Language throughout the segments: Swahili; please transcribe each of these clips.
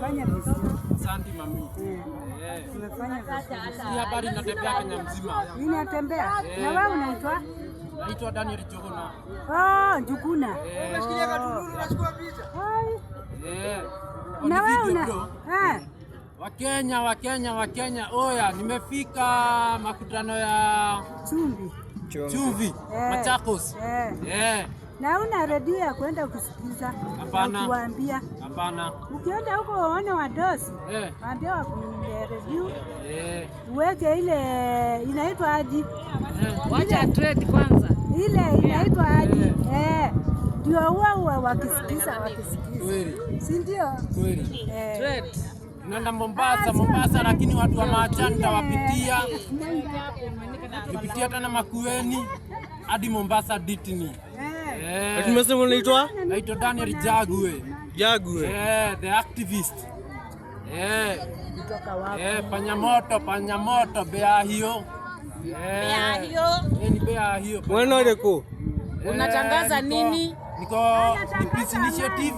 Umefanya vizuri. Asante, mami. Eh. Eh. Umefanya vizuri. Hii habari inatembea Kenya mzima. Inatembea. Na wewe unaitwa? Naitwa Daniel Njuguna. Oh, Njuguna. Eh. Hai. Eh. Na wewe Video, una bro. eh. Wakenya, Wakenya, Wakenya, oya, nimefika makutano ya Chumvi. Chumvi, Eh. Machakos. Eh. Eh, Na una redio ya kwenda kusikiza? Hapana. Na kuwaambia. Hapana. Ukienda huko waone wadosi. Eh. Waambie wakununulie redio. Eh. Uweke ile inaitwa aji. Eh. Wacha trade kwanza. Ile inaitwa aji. Eh. Ndio huwa huwa wakisikiza wakisikiza. Kweli. Si ndio? Kweli. Eh. Trade. Tunaenda Mombasa, Mombasa, lakini watu wa Macha nitawapitia. Nipitia tena Makueni hadi Mombasa Ditini. Eh. Eh. Tumesema unaitwa Naitwa Daniel Jagwe. Jagwe. Eh, the activist. Eh. Eh, Panyamoto, Panyamoto, bea hiyo. Eh. Eh, ni bea hiyo. Mwena urĩkũ? Eh, Unatangaza nini? Niko ni Peace Initiative.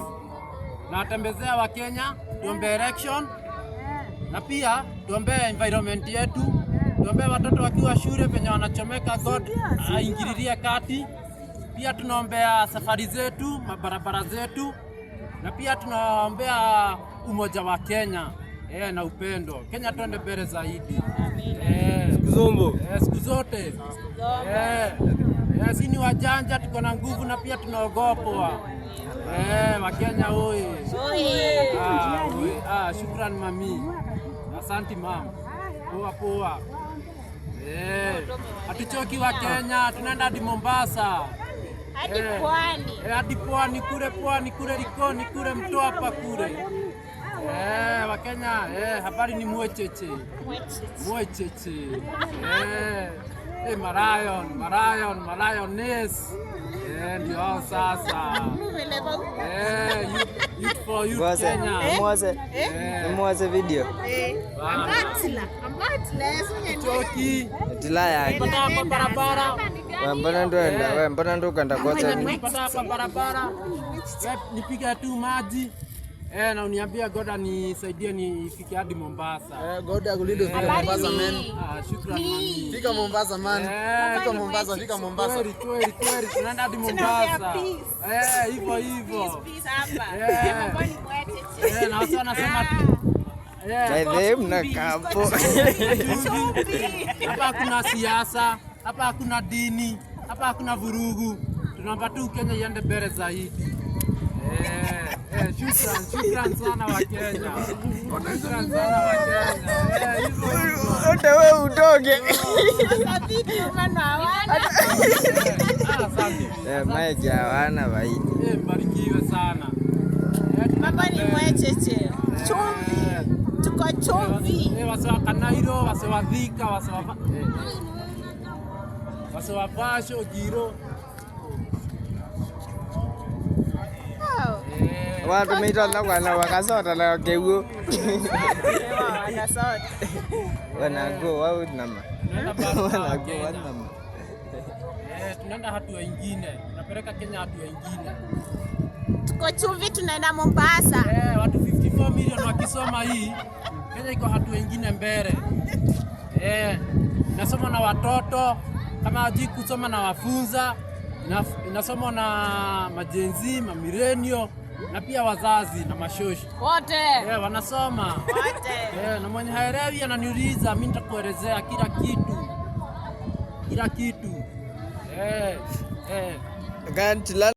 Natembezea Wakenya, tuombe election na pia tuombee environment yetu, tuombee watoto wakiwa shule penye wanachomeka, God aingililie kati. Pia tunaombea safari zetu, mabarabara zetu, na pia tunaombea umoja wa Kenya na upendo. Kenya tuende mbele zaidi Kizombo. Siku zote si ni wajanja, tuko na nguvu na pia tunaogopwa. Wakenya oye! Ah, oye. Ah, shukran mami, asanti mam, poa poa. Hatuchoki Wakenya, tunaenda hadi Mombasa. Hadi pwani. Hadi pwani kule, pwani kule, Likoni kule, Mtwapa kule. Wakenya, habari ni mwecheche. Mwecheche. Marayon, Marayon, Marayoness. Ndio hao sasa. Youth, youth for youth Mwase, Kenya. mwase, mwase video. Ambatla, ambatla, Choki. Tila yake. Pata hapa barabara. We, mbona ndo we, mbona ndo ukanda kocha ni? Pata hapa barabara. We, nipige tu maji. Na uniambia God anisaidie nifike hadi Mombasa. Eh, God akulinde ufike Mombasa, man. Ah, shukran mami. Fika Mombasa, man. Eh. Fika Mombasa, fika Mombasa. Kweli kweli kweli, tunaenda hadi Mombasa. Eh, hivyo hivyo. Peace hapa. Na watu wanasema By the way, mnakaa hapo. Hapa hakuna siasa, hapa hakuna dini, hapa hakuna vurugu. Tunaomba tu Kenya iende mbele zaidi. Shukran, shukran sana Wakenya. Shukran sana Wakenya. Hivyo hivyo. Hata wewe utoke. Ah, asante. Eh, mic hawana vaidi. Mbarikiwe sana. Baba ni mwecheche. Chumvi. Tuko chumvi. Wase wa Kanairo, wase wa Thika, wase wa Vasho, Giro. Watu meitwa kwana wakasota na keuo. Wanago wao nama. Tunaenda barabara Wanago Kenya. wanama. Tunaenda hatua ingine, tunapeleka Kenya hatua ingine. Tuko chumvi tunaenda Mombasa. Watu 54 million wakisoma hii, Kenya iko hatua ingine mbele. Inasoma na watoto kama hawajui kusoma na wafunza, inasomwa na ma-Gen Z, mamillennial na pia wazazi na mashoshi. Wote. Wanasoma. Wote. Na mwenye haelewi ananiuliza, mimi nitakuelezea kila kitu. Kila kitu. Kantila.